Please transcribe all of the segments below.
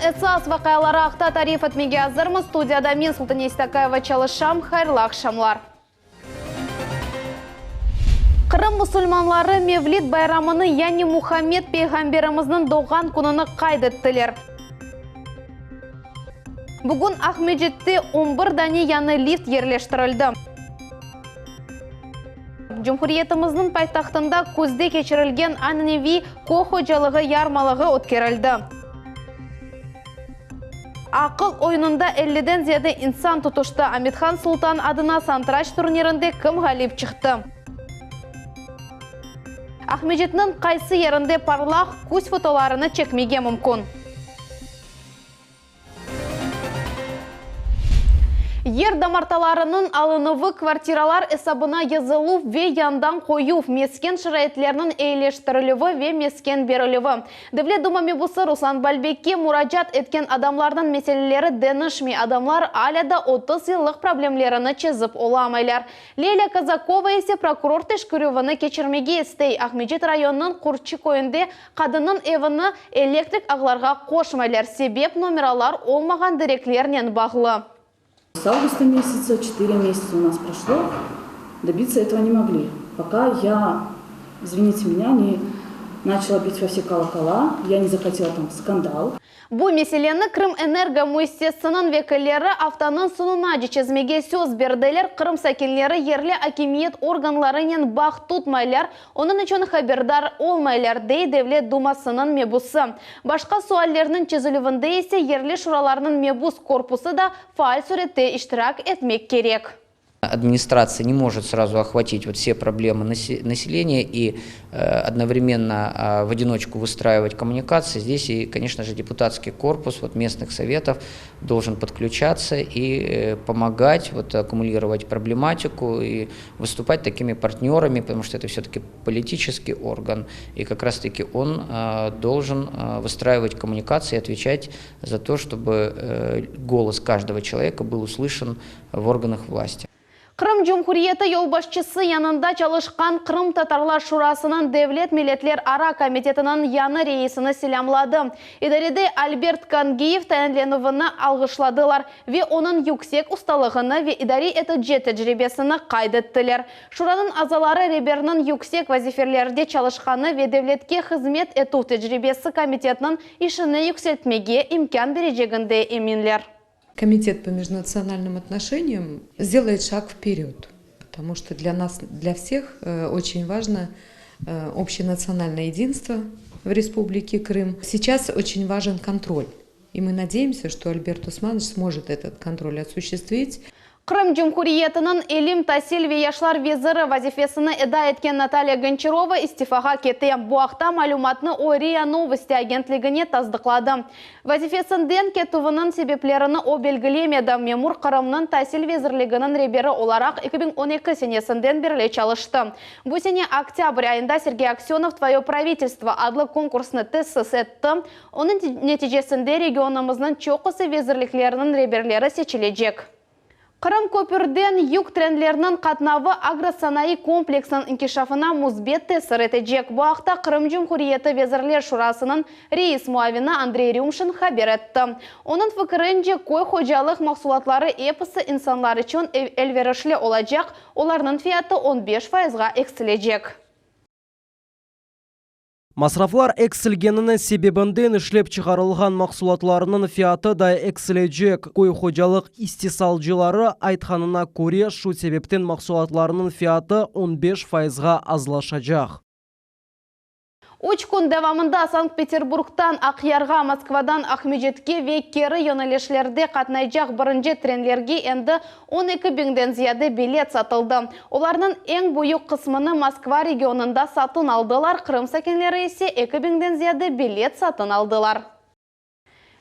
esas vaqiaları aqta tarif etmege azırmız. Studiyada men, Sultane Seytakayeva, çalışam. Hayırlı aqşamlar! Qırım musulmanları Mevlid bayramını, yani Muhammed peyğamberimizniñ doğğan kününi qayd ettiler. Bugün Aqmescitte on bir dane yañı lift yerleştirildi. Cumhuriyetimizniñ paytahtında küzde keçirilgen ananeviy köy hocalığı yarmalığı ötkerildi. Aqıl oyunında elliden ziyade insan tutuştı, Amethan Sultan adına santıraç turnirinde kim ğalip çıqtı? Aqmescitniñ qaysı yerinde parlaq küz fotolarını çekmege mümkün? Yer damartalarınıñ alınuvı, kvartiralar esabına yazıluv ve yandan qoyuv, mesken şaraitleriniñ eyileştirilüvi ve mesken berilüvi. Devlet Duma mebusı Ruslan Balbekke muracaat etken adamlarnıñ meseleleri deñişmey, adamlar alâ da 30 yıllıq problemlerini çezip olamaylar. Leyla Kazakova ise prokuror teşkerüvini keçirmege istey, Aqmescit rayonınıñ Qurtçı köyünde qadınnıñ evini elektrik ağlarğa qoşmaylar, sebep nomeralar olmağan direklernen bağlı. С августа месяца, четыре месяца у нас прошло, добиться этого не могли. Пока я, извините меня, не начала бить во все колокола, я не закатила там скандал. Bu meseleni Krımenergo müessisesiniñ vekilleri aftanıñ soñunace çezmege söz berdiler, Qırım sakinleri yerli akimiyet organlarınen bağ tutmaylar, onıñ içün haberdar olmaylar, dey Devlet Dumasınıñ mebusı. Başqa suallerniñ çezilüvinde ise yerli şuralarnıñ mebus korpusı da faal sürette iştirak etmek kerek. Administratsiya ne может сразу охватить вот все проблемы населения и одновременно в одиночку выстраивать коммуникации. Здесь и, конечно же, депутатский корпус вот местных советов должен подключаться и помогать вот аккумулировать проблематику и выступать такими партнерами, потому что это все-таки политический орган, и как раз-таки он должен выстраивать коммуникации и отвечать за то, чтобы голос каждого человека был услышан в органах власти. Qırım Cumhuriyeti yolbaşçısı yanında çalışqan Qırımtatarlar Şurasınıñ Devlet milletlerara komitetiniñ yañı reisini selâmladı. İdarede Albert Kangiyev tayinlenüvini alğışladılar ve onıñ yüksek ustalığını ve idare etici tecribesini qayd ettiler. Şuranıñ azaları reberniñ yüksek vazifelerde çalışqanı ve devletke hızmet etüv tecribesi komitetniñ işini yükseltmege imkân bereceginde eminler. Komitet по межнациональным отношениям сделает шаг вперед, потому что для нас, для всех очень важно общенациональное единство в Республике Крым. Сейчас очень важен контроль, и мы надеемся, что Альберт Усманович сможет этот контроль осуществить. Qırım Cumhuriyetiniñ ilim, tasil ve yaşlar veziri vazifesini eda etken Natalya Gonçarova istifağa kete. Bu aqta malümatnı o RIA Novosti agentligine tasdıqladı. Vazifesinden ketüviniñ sebeplerini o belgilemedi. Memur Qırımnıñ tasil vezirliginiñ reberi olaraq 2012 senesinden berli çalıştı. Bu sene oktâbr ayında Sergey Aksönov Tvoye pravitelstvo adlı konkursnı tesis etti, onıñ neticesinde regionımıznıñ çoqusı vezirlikleriniñ reberleri seçilecek. Qırım köpürden yük trenleriniñ qatnavı agrosanayı kompleksiniñ inkişafına müsbet tesir etecek. Bu aqta Qırım Cumhuriyeti Vezirler Şurasınıñ reis muavini Andrey Rümşin haber etti. Onıñ fikirince, köy hocalıq mahsulatları episi insanlar içün elverişli olacaq, olarnıñ fiyatı on beş fayızğa eksilecek. Masraflar eksilgenini sebebinden işlep çıqarılğan mahsulatlarnıñ fiyatı da eksilecek. Köy hocalıq istisalcıları aytqanına köre, şu sebepten mahsulatlarnıñ fiyatı on beş fayızğa azlaşacaq. Üç kün devamında Sankt-Peterburgtan Aqyarğa, Moskvadan Aqmescitke ve keri yönelişlerde qatnaycaq birinci trenlerge endi 12 biñden ziyade bilet satıldı. Olarnıñ eñ büyük qısmını Moskva regionında satın aldılar, Qırım sakinleri ise eki biñden ziyade bilet satın aldılar.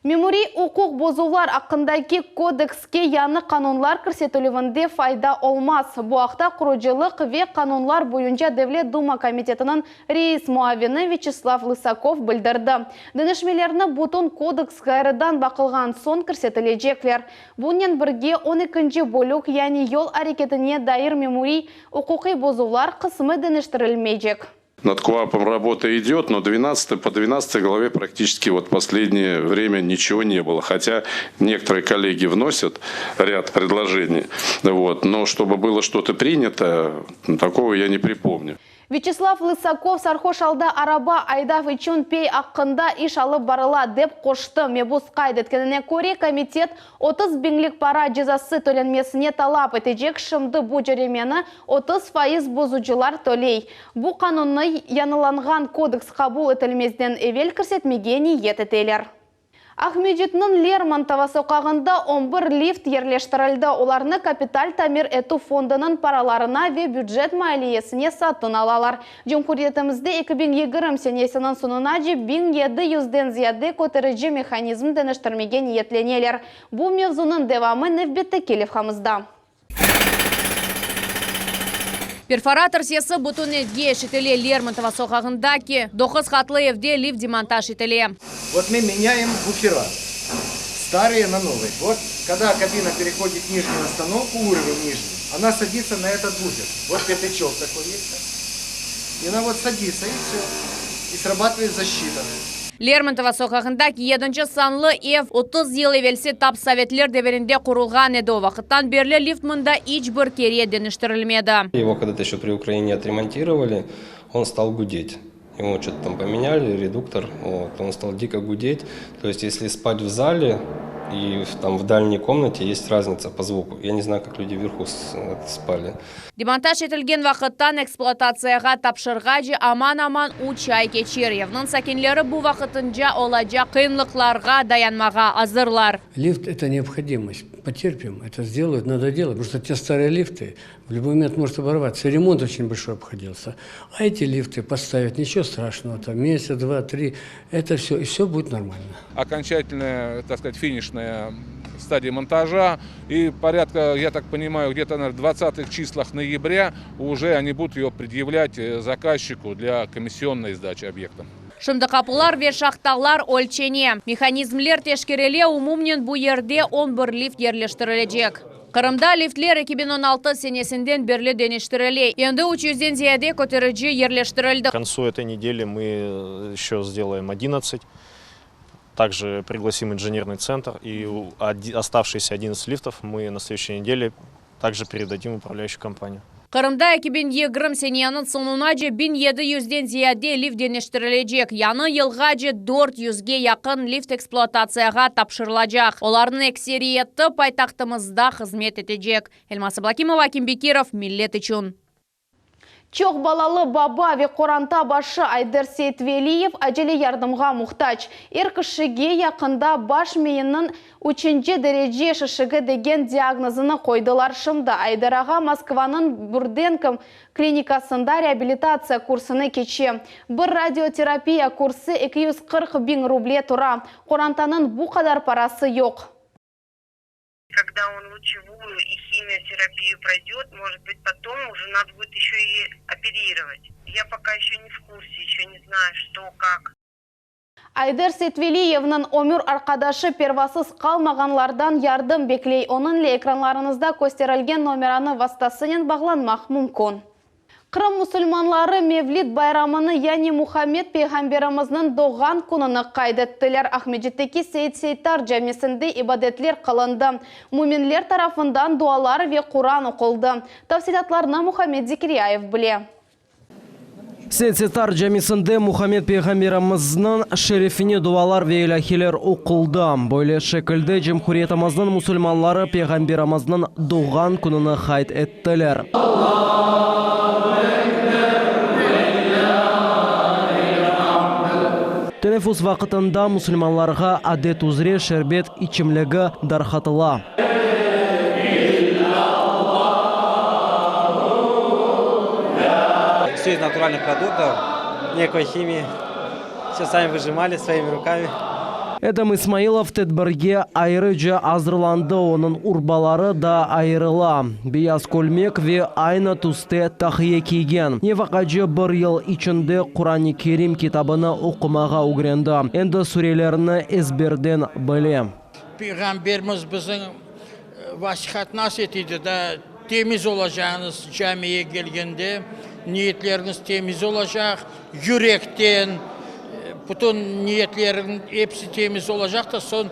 Memuriy uquq bozuvlar aqqındaki kodekske yañı qanunlar kirsetilüvinde fayda olmaz. Bu aqta Qurucılıq ve qanunlar boyunca Devlet Duma komitetiniñ reis muavini Vyaçeslav Lısakov bildirdi. Deñişmelerni bütün kodeks ğayrıdan baqılğan soñ kirsetilecekler. Bunen birge, on ekinci bölük, yani yol areketine dair memuriy uquqiy bozuvlar qısmı deñiştirilmeycek. Над КоАПом работа идет, но 12, по 12 главе практически вот последнее время ничего не было. Хотя некоторые коллеги вносят ряд предложений, вот, но чтобы было что-то принято, такого я не припомню. Vyaçeslav Lısakov sarhoş alda araba aydav içün pey aqqında iş alıp barıla, dep qoştı. Mebus qayd etkenine köre, komitet 30 biñlik para cezası tölenmesine talap etecek, şimdi bu cöremeni 30% bozucılar töley. Bu qanunnı yañılanğan kodeks qabul etilmezden evel kirsetmege niyet eteler. Aqmescitniñ Lermontovo soqağında 11 lift yerleştirildi. Olarnı kapital tamir etüv fondunıñ paralarına ve bücet maliyesine satın alalar. Cumhuriyetimizde 2020 senesiniñ soñunace 1700-den ziyade köterici mehanizm deñiştirmege niyetleneler. Bu mevzunıñ devamı nevbetteki levhamızda. Perforator sesi bütün evge eşitile. Lermontova soqağındaki doquz qatlı evde lift demontaj etile. Вот мы меняем буфера. Старые на новые. Вот когда кабина переходит в нижнюю остановку, уровень нижний, она садится на этот буфер. Вот пятачок такой есть. И она вот садится, и все. И срабатывает защита. Lermontova soqağındaki yedinci sanlı ev 30 yıl evelsi tap sovetler devirinde qurulğan edi. O vaqıttan berli lift mında iç bir kere deñiştirilmedi. Его когда-то еще при Украине отремонтировали, он стал гудеть. Ему что-то там поменяли, редуктор, вот, он стал дико гудеть. То есть если спать в зале и в, там в дальней комнате есть разница по звуку. Я не знаю, как люди вверху спали. Demontaj etilgen vaqıttan ekspluatatsiyağa tapşırğance aman-aman 3 ay keçer. Evniñ sakinleri bu vaqıtınca olacaq qıyınlıqlarğa dayanmağa azırlar. Лифт – это необходимость. Потерпим, это сделают, надо делать, потому что те старые лифты в любой момент может оборваться. И ремонт очень большой обходился. А эти лифты поставить, ничего страшного, там месяц, два, три, это все, и все будет нормально. Окончательная, так сказать, финишная стадия монтажа. И порядка, я так понимаю, где-то в 20-х числах ноября уже они будут ее предъявлять э, заказчику для комиссионной сдачи объекта. Şimdi qapular ve şahtalar ölçene. Mehanizmler teşkerile umumen bu yerde 11 lift yerleştirilecek. Qırımda liftler 2016 senesinden berli deñiştirile. Endi 300-den ziyade köterici yerleştirildi. К концу этой недели мы э, еще сделаем 11. Также пригласим инженерный центр и оставшиеся 11 лифтов мы на следующей неделе также передадим управляющую компанию. Qırımda 2020 seneniñ soñunace 1700-den ziyade lift deñiştirilecek. Yañı yılğace 400-ge yaqın lift ekspluatatsiyağa tapşırılacaq. Olarnıñ ekseriyeti paytahtımızda hızmet etecek. Elmaz Ablakimova, Akim Bekirov, Millet içün. Çoq balalı baba ve qoranta başı Ayder Seytveliyev acele yardımğa muhtac. Er kişige yaqında baş miyiniñ üçünci derece şişigi degen diagnozını qoydılar. Şimdi Ayder ağa Moskvanıñ Burdenko klinikasında reabilitatsiya kursını keçe. Bir radioterapiya kursı 240 biñ ruble tura. Qorantanıñ bu qadar parası yoq. Когда он лучевую и химиотерапию пройдет, может быть, потом уже надо будет еще и оперировать. Я пока еще не в курсе, еще не знаю, что, как. Ayder Seytveliyevniñ ömür arqadaşı pervasız qalmağanlardan yardım bekley. Onıñle ekranlarıñızda kösterilgen nomeranı vastasınen bağlanmaq mümkün. Qırım musulmanları Mevlid bayramını yani Muhammed Peyğamberimizniñ doğğan kününi qayd ettiler. Aqmescitteki Seit Seytar camisinde ibadetler qılındı. Müminler tarafından dualar ve Quran oquldı. Tafsilâtlarnı Muhammed Zekiryayev bile. Seit Seytar camisinde Muhammed Peyğamberimizniñ şerefine dualar ve ilâhiler oquldı. Böyle şekilde cumhuriyetimizniñ musulmanları Peyğamberimizniñ doğğan kününi qayd ettiler. Teneffüs vaqtında musulmanlarğa adet üzre şerbet içimligi darqatıla. Все из натуральных продуктов, никакой химии. Все сами выжимали своими руками. Edem İsmailov tedbirge ayrıca azırlandı, onıñ urbaları da ayırıla. Beyaz kölmek ve aynı tüste taqiye kiygen. Nefaqacı bir yıl içinde Quran-ı Kerim kitabını oqumağa ögrendi. Endi surelerni ezberden bile. Peyğamberimiz bizim vasihat nasıl etiydi da, temiz olacağıñız camiye kelgende. Niyetleriñiz temiz olacaq, yürekten, bütün niyetleriñ episi temiz olacaq da, soñ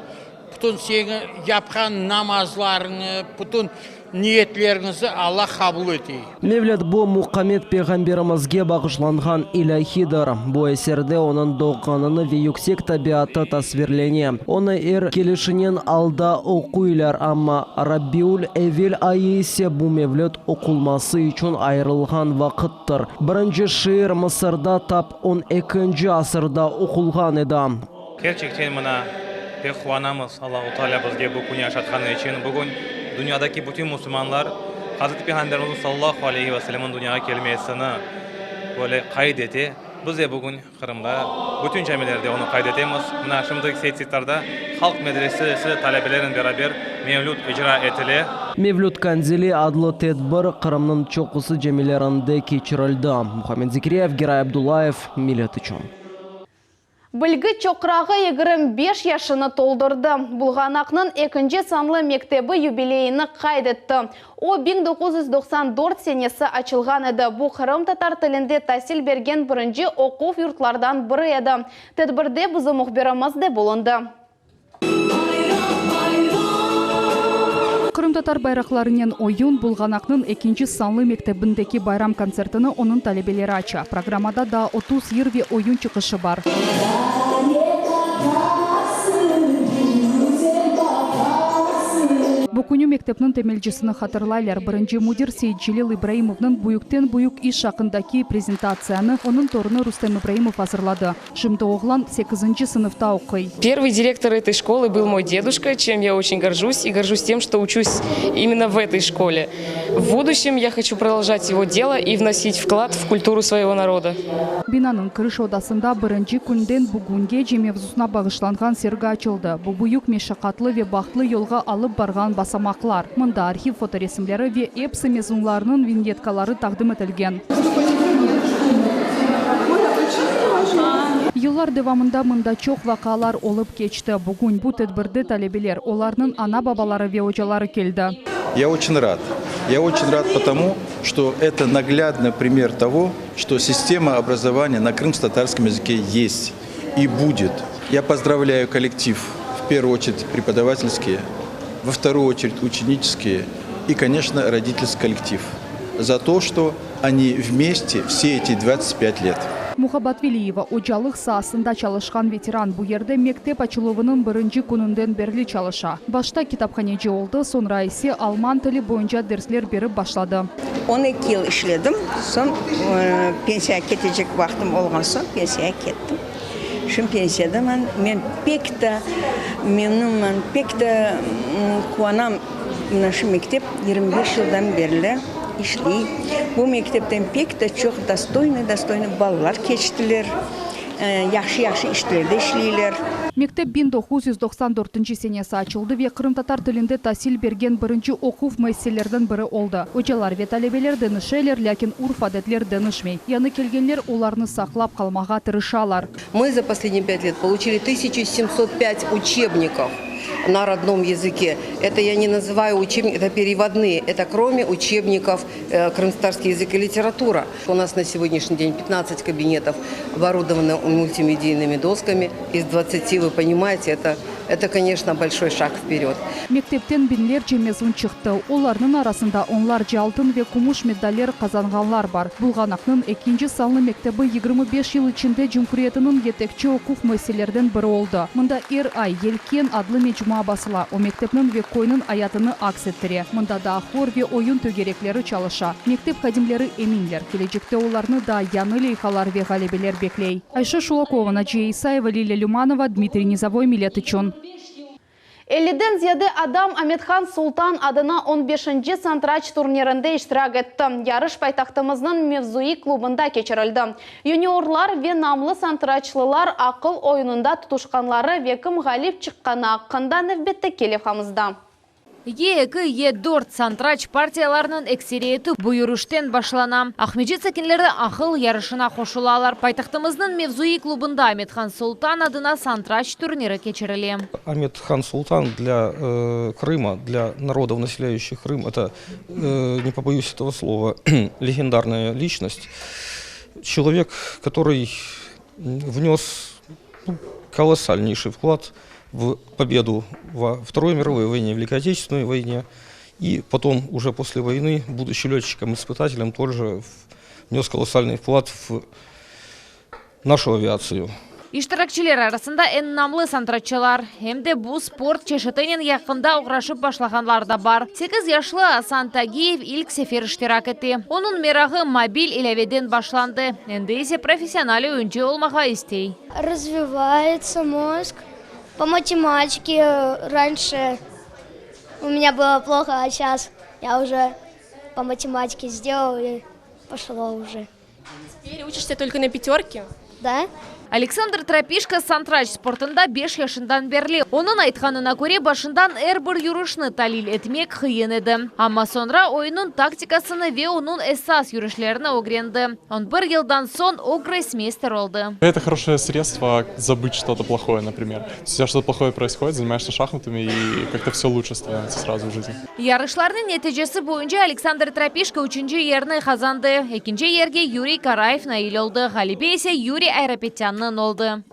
bütün seniñ yapqan namazlarıñı, bütün niyetleriñizi Alla qabul etey. Mevlid bu Muhammed peyğamberimizge bağışlanğan ilâhidir. Bu eserde onıñ doğğanını ve yüksek tabiatı tasvirlene. Onı er kelişinen alda oquylar, amma Rabiul-evvel ayı ise bu mevlid oqulması içün ayırılğan vaqıttır. Birinci şiir Mısırda tap on ekinci asırda oqulğan edi. Kerçekten mına pek quvanamız Allahu Teala bizge bu künü yaşatqanı içün. Bugün dünyadaki bütün musulmanlar Hazreti Peyğamberimizniñ sallallahu aleyhi ve sellemniñ dünyağa kelmesini böyle qayd ete. Biz de bugün Qırımda bütün camilerde onı qayd etemiz. Mına şimdi Seytsitlarda halq medresesi talebelerinen beraber mevlüt icra etile. Mevlüt Kandili adlı tedbir Qırımnıñ çoqusı camilerinde keçirildi. Muhammed Zekiryayev, Giray Abdullayev, Millet içün. Bilgi çoqrağı 25 yaşını toldurdı. Bulğanaqnıñ ekinci sanlı mektebi yubileyini qayd etti. O, 1994 senesi açılğan edi. Bu, qırımtatar tilinde tasil bergen birinci oquv yurtlardan biri edi. Tedbirde bizim mühbirimiz de bulundı. Qırımtatar bayraqlarınen oyun, Bulğanaqnıñ ekinci sanlı mektebindeki bayram kontsertini onıñ talebeleri aça. Programmada daa 30 yır ve oyun çıqışı bar. Bu künü mektepniñ temelcisini hatırlaylar, birinci müdir Seyitcelil İbraimovnıñ büyükten-büyük iş aqqındaki prezentatsiyanı onıñ torunı Rustem İbraimov azırladı. Şimdi oğlan sekizinci sınıfta oquy. Первый директор этой школы был мой дедушка, чем я очень горжусь и горжусь тем, что учусь именно в этой школе. В будущем я хочу продолжать его дело и вносить вклад в культуру своего народа. Binanıñ kiriş odasında birinci künden bugüngece mevzusına bağışlanğan sergi açıldı. Bu büyük meşaqatlı ve bahtlı yolğa alıp barğan basamaqlar. Mında arhiv fotoresimleri ve episi mezunlarnıñ vinyetkaları taqdim etilgen. Yıllar devamında mında çoq vaqialar olıp keçti. Bugün bu tedbirde talebeler, olarnıñ ana-babaları ve ocaları keldi. Я очень рад. Я очень рад потому, что это наглядный пример того, что система образования на крымско-татарском языке есть и будет. Я поздравляю коллектив, в первую очередь преподавательские, во вторую очередь ученические и, конечно, родительский коллектив за то, что они вместе все эти 25 лет. Muhabbat Veliyeva, ocalıq saasında çalışqan veteran, bu yerde mektep açıluvınıñ birinci kününden berli çalışa. Başta kitaphaneci oldı, soñra ise alman tili boyunca dersler berip başladı. 12 yıl işledim, soñ pensiyağa ketecek vaqtım olğan soñ pensiyağa kettim. Şimdi pensiyadaman. Men pek de memnunman, pek de quvanam, mına şu mektep 25 yıldan berli işley. Bu mektepten pek de çoq dostoynıy-dostoynıy balalar keçtiler, yahşı-yahşı işlerde işleyler. Mektep 1994 senesi açıldı ve qırımtatar tilinde tasil bergen birinci oquv müessiselerden biri oldı. Ocalar ve talebeler deñişeler, lâkin urf-adetler deñişmey. Yañı kelgenler olarnı saqlap qalmağa tırışalar. Мы за последние пять лет получили 1705 учебников на родном языке. Это я не называю учебники, это переводные. Это кроме учебников э, крымскотатарский язык и литература. У нас на сегодняшний день 15 кабинетов оборудованы мультимедийными досками. Из 20, вы понимаете, это, это конечно, большой шаг вперед. Mektepten biñlerce mezun çıqtı. Olarnıñ arasında onlarca altın ve kümüş medaller qazanğanlar bar. Bulğanaqnıñ ekinci sanlı mektebi 25 yıl içinde cumhuriyetiniñ yetekçi oquv müessiselerden biri oldı. Mında er ay Yelken adlı mecmua basıla, o mektepniñ ve köyniñ ayatını aks ettire. Mında daa hor ve oyun tögerekleri çalışa. Mektep hadimleri eminler, kelecekte olarnı daa yañı leyhalar ve ğalebeler bekley. Ayşe Şulakova, Naciye İsayeva, Lilâ Lümanova, Dmitriy Nizovoy, Millet içün. 50-den ziyade adam Amethan Sultan adına on beşinci santıraç turnirinde iştirak etti. Yarış paytahtımıznıñ mevzuiy klubında keçirildi. Yuniorlar ve namlı santıraçlılar aqıl oyunında tutuşqanları ve kim ğalip çıqqanı aqqında nevbetteki levhamızda. E eki, E dört santraç partiyalarınıñ ekseriyeti bu yürüşten başlana. Aqmescit sakinleri aqıl yarışına qoşulalar. Paytahtımıznıñ mevzuiy klubında Amet-Han Sultan adına santraç turniri keçirile. Amet-Han Sultan для Крыма, для народов, населяющих Крым, это, не побоюсь этого слова, легендарная личность. Человек, который внес колоссальнейший вклад в победу во Второй мировой войне, Великой Отечественной войне. И потом, уже после войны, будучи летчиком-испытателем, тоже внес колоссальный вклад в нашу авиацию. İştirakçiler arasında eñ namlı santraççılar, em de bu sport çeşitinen yaqında oğraşıp başlağanlar da bar. Sekiz yaşlı Asan Tagiyev ilk sefer iştirak ete. Onıñ merağı mobil ilâveden başlandı, endi ise professional oyuncı olmağa istey. Развивается мозг. По математике раньше у меня было плохо, а сейчас я уже по математике сделал и пошло уже. Теперь учишься только на пятерки? Да. Aleksandr Tropişko santraç sportında beş yaşından berli. Onıñ aytqanına köre, başından er bir yürüşni talil etmek qıyın edi. Amma soñra oyunnıñ taktikasını ve onıñ esas yürüşlerini ögrendi. On bir yıldan soñ o grossmeyster oldı. Это хорошее средство забыть что-то плохое, например. То есть у тебя что-то плохое происходит, занимаешься шахматами, и как-то все лучше становится сразу в жизни. Yarışlarnıñ neticesi boyunca Aleksandr Tropişko üçünci yerni qazandı. Ekinci yerge Yuriy Karayev nail oldı, ğalebe ise Yuriy Ayrapetânnıñ oldı.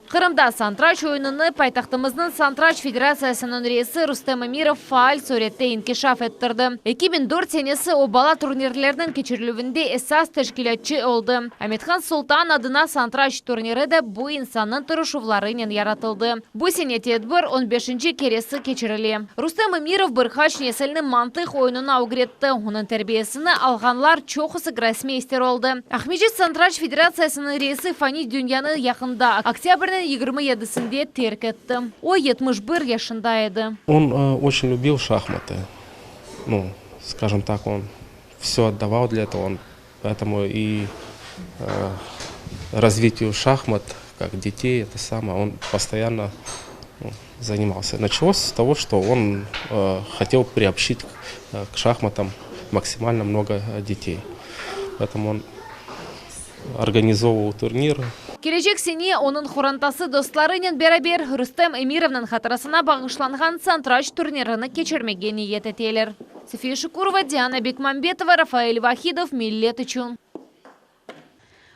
Qırımda santraç oyunını paytahtımıznıñ Santraç federatsiyasınıñ reisi Rustem Emirov faal sürette inkişaf ettirdi. 2004 senesi o bala turnirlerniñ keçirilüvinde esas teşkilâtçı oldı. Amethan Sultan adına santraç turniri de bu insannıñ tırışuvlarınen yaratıldı. Bu sene tedbir on beşinci keresi keçirile. Rustem Emirov bir qaç nesilni mantıq oyunına ögretti. Onıñ terbiyesini alğanlar çoqusı grossmeyster oldı. Aqmescit santraç federatsiyasınıñ reisi faniy dünyanı yaqında, oktâbrniñ 27-sinde terk etti. O, 71 yaşında edi. Он очень любил шахматы. Ну, скажем так, он все отдавал для этого, он поэтому и развитию шахмат, как детей, это самое, он постоянно ну, занимался. Началось с того, что он хотел приобщить к шахматам максимально много детей. Поэтому он организовывал турниры. Kelecek sene onıñ qorantası dostlarınen beraber Rustem Emirovnıñ hatırasına bağışlanğan santraç turnirini keçirmege niyet eteler. Sofiya Şukurova, Diana Bekmambetova, Rafael Vahidov, Millet içün.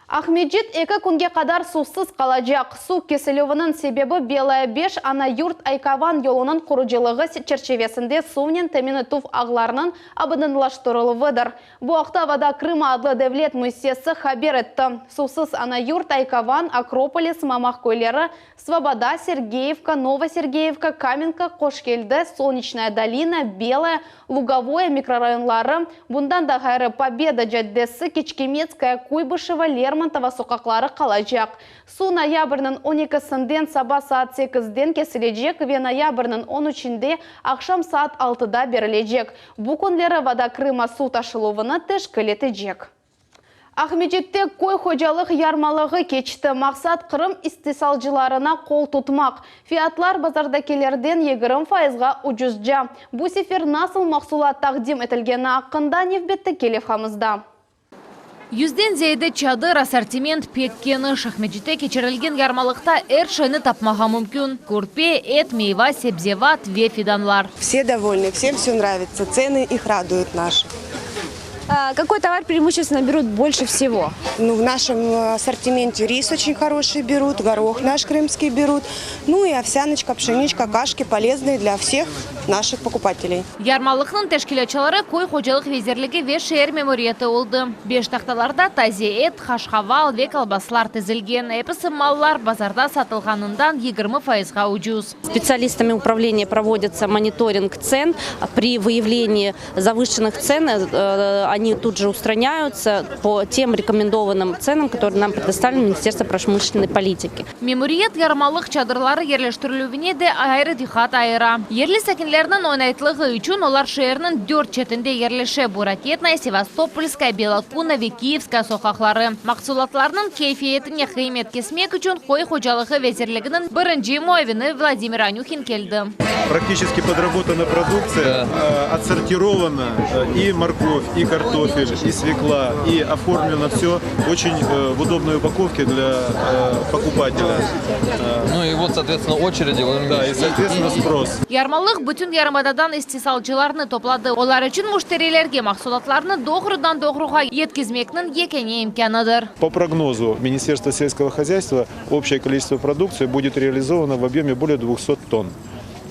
Aqmescit eki künge qadar suvsız qalacaq. Suv kesilüviniñ sebebi Belaya 5 Ana-Yurt-Aykavan yolunıñ qurucılığı çerçivesinde suvnen temin etüv ağlarınıñ abadanlaştırıluvıdır. Bu aqta Voda Krıma adlı devlet müessisesi haber etti. Suvsız Ana-Yurt, Aykavan, Akropolis, Mamaq köyleri, Svoboda, Sergeyevka, Novosergeyevka, Kamenka, Qoşkeldi, Solneçnaya dolina, Belaya, Lugovoye mikrorayonları, bundan da ğayrı, Pobeda caddesi, Keçkemetskaya, Kuybışeva, Lermontova soqaqları qalacaq. Suv noyabrniñ on ekisinden saba saat sekizden kesilecek ve noyabrniñ on üçünde aqşam saat altıda berilecek. Bu künleri Voda Krıma suv taşıluvını teşkil etecek. Aqmescitte köy hocalıq yarmalığı keçti. Maqsat, Qırım istisalcılarına qol tutmaq. Fiyatlar bazardakilerden 20 fayızğa ucuzca. Bu sefer nasıl mahsulat taqdim etilgeni aqqında nevbetteki levhamızda. Yüzden ziyade çadır, assortiment pek keniş. Aqmescitte keçirilgen yarmalıqta er şeyni tapmağa mümkün, körpe, et, meyva, sebzevat ve fidanlar. Все довольны, всем все нравится, цены их радуют наши. Какой товар преимущественно берут больше всего? Ну, в нашем ассортименте рис очень хороший берут, горох наш крымский берут, ну и овсяночка, пшеничка, кашки полезные для всех наших покупателей. Yarmalıqnıñ teşkilâtçıları Köy hocalıq vezirligi ve şeer memuriyeti oldı. Beştahtalarda taze et, qaşqaval ve kolbaslar tizilgen. Episi mallar bazarda satılğanından 20 fayızğa ucuz. Специалистами управления проводится мониторинг цен. При выявлении завышенных цен э, Они тут же устраняются по тем рекомендованным ценам, которые нам предоставлено Министерство промышленной политики. Memuriyet yarmalıq çadırları yerleştirilüvine de ayrı diqqat ayıra. Yerli sakinlerniñ oñaytlığı içün olar şeerniñ dört çetinde yerleşe, bu Raketnaya, Sevastopolskaya, Belokuna ve Kiyevskaya soqaqları. Mahsulatlarnıñ keyfiyetine qıymet kesmek içün Köy hocalığı vezirliginiñ birinci muavini Vladimir Anühin keldi. Praktiçeski podработана produktsiya, otsortirovana i morkov, i kartofel, i svekla, i oformleno vse oçen v udobnoy upakovke dlâ pokupatelâ. Nu i vot, sootvetstvenno, oçeredi. Da, i sootvetstvenno, spros. Yarmalıq bütün yarımadadan istisalcılarnı topladı. Olar içün müşterilerge mahsulatlarnı doğrudan-doğruğa yetkizmekniñ yekâne imkânıdır. Po prognozu Ministerstva selskogo hozâystva, Общее количество продукции будет реализовано в объеме более 200 тонн.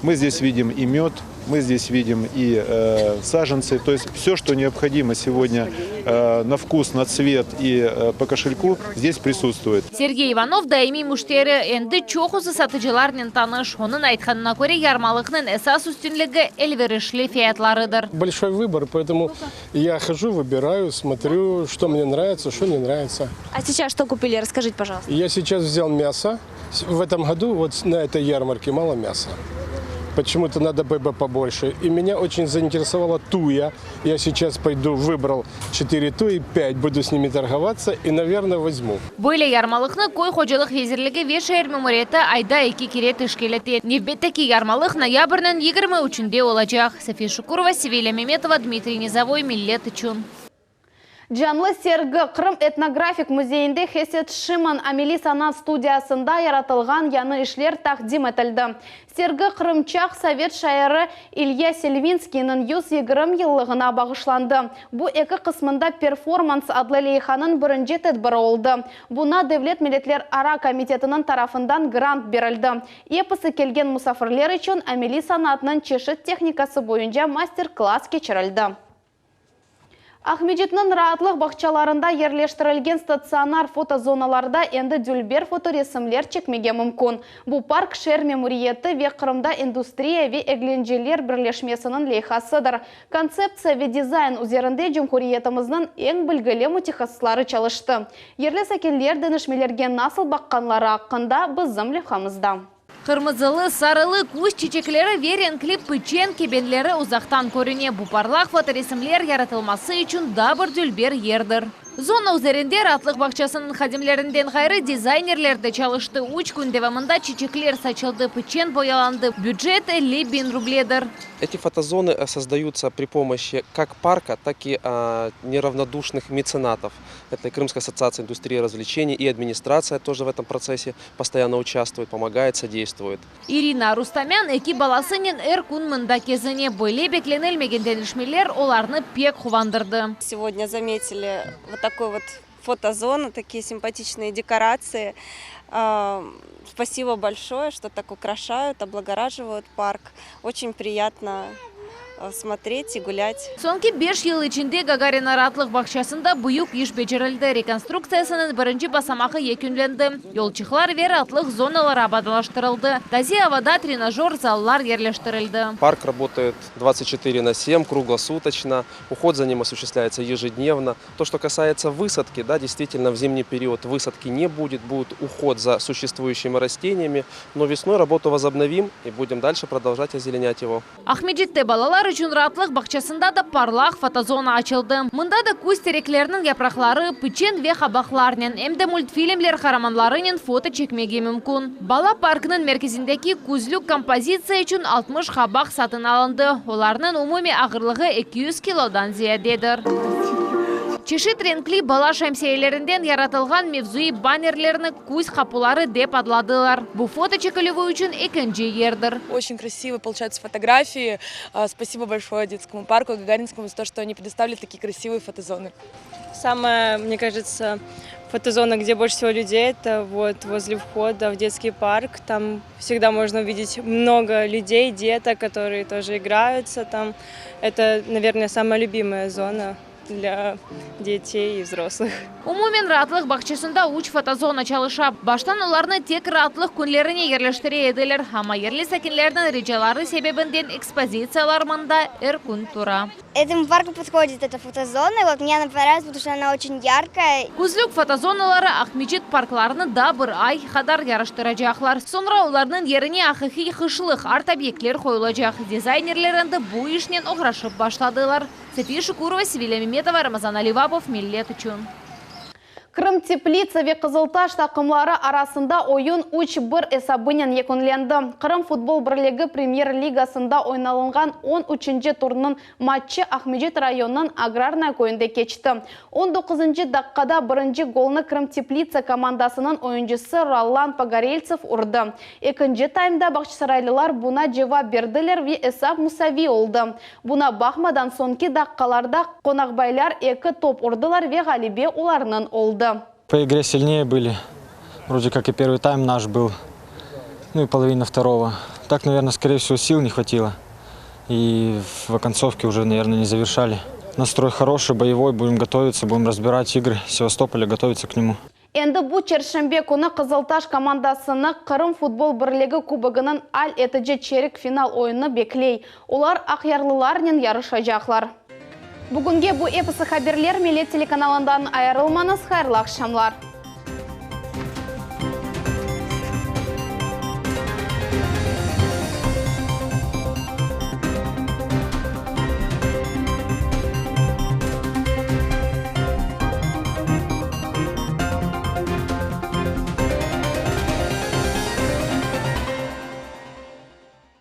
Мы здесь видим и мед, мы здесь видим и э, саженцы, то есть все, что необходимо сегодня э, на вкус, на цвет и э, по кошельку, здесь присутствует. Sergey İvanov daimiy müşteri, endi çoqusı satıcılarnen tanış. Onıñ aytqanına köre, yarmalıqnıñ esas üstünligi elverişli fiyatlarıdır. Большой выбор, поэтому я хожу, выбираю, смотрю, что мне нравится, что не нравится. А сейчас что купили? Расскажите, пожалуйста. Я сейчас взял мясо. В этом году вот на этой ярмарке мало мяса. Почему-то надо бы побольше. И меня очень заинтересовала туя. Я сейчас пойду, выбрал 4 туи, 5, буду с ними торговаться и, наверное, возьму. Böyle yarmalıqnı Köy hocalıq vezirligi ve şeer memuriyeti ayda eki kere teşkil ete. Nevbetteki yarmalıq noyabrniñ 23-nde olacaq. Safiye Şukurova, Sevilâ Memetova, Dmitriy Nizovoy, Millet içün. Canlı sergi, Qırım etnografik müzeyinde Hesed Şimon ameliy sanat studiyasında yaratılğan yañı işler taqdim etildi. Sergi qırımçaq sovet şairi İlya Selvinskiyniñ 120 yıllığına bağışlandı. Bu eki qısmında performans adlı leyhanıñ birinci tedbiri oldı. Buña Devlet milletlerara komitetiniñ tarafından grant berildi. Episi kelgen musafirler içün ameliy sanatnıñ çeşit tehnikası boyunca master-klass keçirildi. Aqmescitniñ raatlıq bağçalarında yerleştirilgen statsionar fotozonalarda endi dülber fotoresimler çekmege mümkün. Bu park şeer memuriyeti ve Qırımda industriya ve eglenceler birleşmesiniñ leyhasıdır. Kontseptsiya ve dizayn üzerinde cumhuriyetimizniñ eñ bilgili mütehassısları çalıştı. Yerli sakinler deñişmelerge nasıl baqqanları aqqında bizim levhamızda. Qırmızılı, sarılı küz çiçekleri ve renkli piçen kebenleri uzaqtan körüne. Bu parlaq fotoresimler yaratılması içün daa bir dülber yerdir. Zona üzerinde raatlıq bağçasınıñ hadimlerinden ğayrı dizaynerler de çalıştı. Üç kün devamında çiçekler saçıldı, piçen boyalandı. Bücet 50 biñ rubledir. Эти фотозоны создаются при помощи как парка, так и неравнодушных меценатов. Это и Крымская ассоциация индустрии и развлечений, и администрация тоже в этом процессе постоянно участвует, помогает, содействует. İrina Rustamyan eki balasınen er kün mında kezine. Böyle beklenilmegen deñişmeler olarnı pek quvandırdı. Сегодня заметили вот такую вот фотозону, такие симпатичные декорации. Спасибо большое, что так украшают, облагораживают парк. Очень приятно смотреть и гулять. Soñki beş yıl içinde Gagarina raatlıq bağçasında büyük iş becerildi. Rekonstruktsiyasınıñ birinci basamağı yekünlendi. Yolçıqlar ve raatlıq zonaları abadanlaştırıldı. Taze avada trenajör zallar yerleştirildi. Парк работает 24 на 7, круглосуточно. Уход за ним осуществляется ежедневно. То, что касается высадки, да, действительно, в зимний период высадки не будет, будет уход за существующими растениями. Но весной работу возобновим и будем дальше продолжать озеленять его. Aqmescitte balalar içün raatlıq bağçasında da parlaq fotozona açıldı. Mında da küz terekleriniñ yapraqları, piçen ve qabaqlarnen, em de multfilmler qaramanlarınen foto çekmege mümkün. Bala parkınıñ merkezindeki küzlük kompozitsiya içün 60 qabaq satın alındı. Olarnıñ umumiy ağırlığı 200 kilodan ziyadedir. Çeşit renkli bala şemsiyelerinden yaratılğan mevzuiy bannerlerni küz qapuları dep adladılar. Bu foto çekilüvi içün ekinci yerdir. Очень красиво получаются фотографии. Спасибо большое детскому парку Гагаринскому за то, что они предоставили такие красивые фотозоны. Самая, мне кажется, фотозона, где больше всего людей, это вот возле входа в детский парк. Там всегда можно увидеть много людей, деток, которые тоже играются там. Это, наверное, самая любимая зона. для детей и взрослых. Umumen raatlıq bağçasında üç fotozona çalışa. Baştan olarnı tek raatlıq künlerine yerleştire ediler, amma yerli sakinlerniñ ricaları sebebinden ekspozitsiyalar mında er kün tura. Этому парку подходит эта фотозона, вот мне она понравилась, потому что она очень яркая. Küzlük fotozonaları Aqmescit parklarını daa bir ay qadar yaraştıracaqlar. Soñra olarnıñ yerine aqiqiy qışlıq art-obyektler qoyulacaq. Dizaynerler endi bu işnen oğraşıp başladılar. Safiye Şukurova, Sevilâ Memetova, Ramazan Alivapov, Millet içün. Krım Teplitsa ve Qızıltaş taqımları arasında oyun üç bir esabınen yekünlendi. Qırım futbol birligi Premyer Ligasında oynalınğan on üçünci turnıñ matçı Aqmecit rayonınıñ Agrarnaya köyünde keçti. On doquzıncı daqqada birinci golnı Krım Teplitsa komandasınıñ oyuncısı Rollan Pogoreltsev urdı. Ekinci taymda bağçasaraylılar buna cevap berdiler ve esap musaviy oldı. Buna baqmadan, soñki daqqalarda qonaqbaylar eki top urdılar ve ğalebe olarnıñ oldı. По игре сильнее были. Вроде как и первый тайм наш был, ну и половина второго. Так, наверное, скорее всего, сил не хватило. И в оконцовке уже, наверное, не завершали. Настрой хороший, боевой, будем готовиться, будем разбирать игры Севастополя, готовиться к нему. Endi bu çarşenbe künü Qızıltaş komandasını Qırım futbol birligi kubogınıñ al etici çerik final oyunı bekley. Olar aqyarlılarnen yarışacaqlar. Bugünge bu episi haberler, Millet telekanalından ayırılmañız, hayırlı aqşamlar.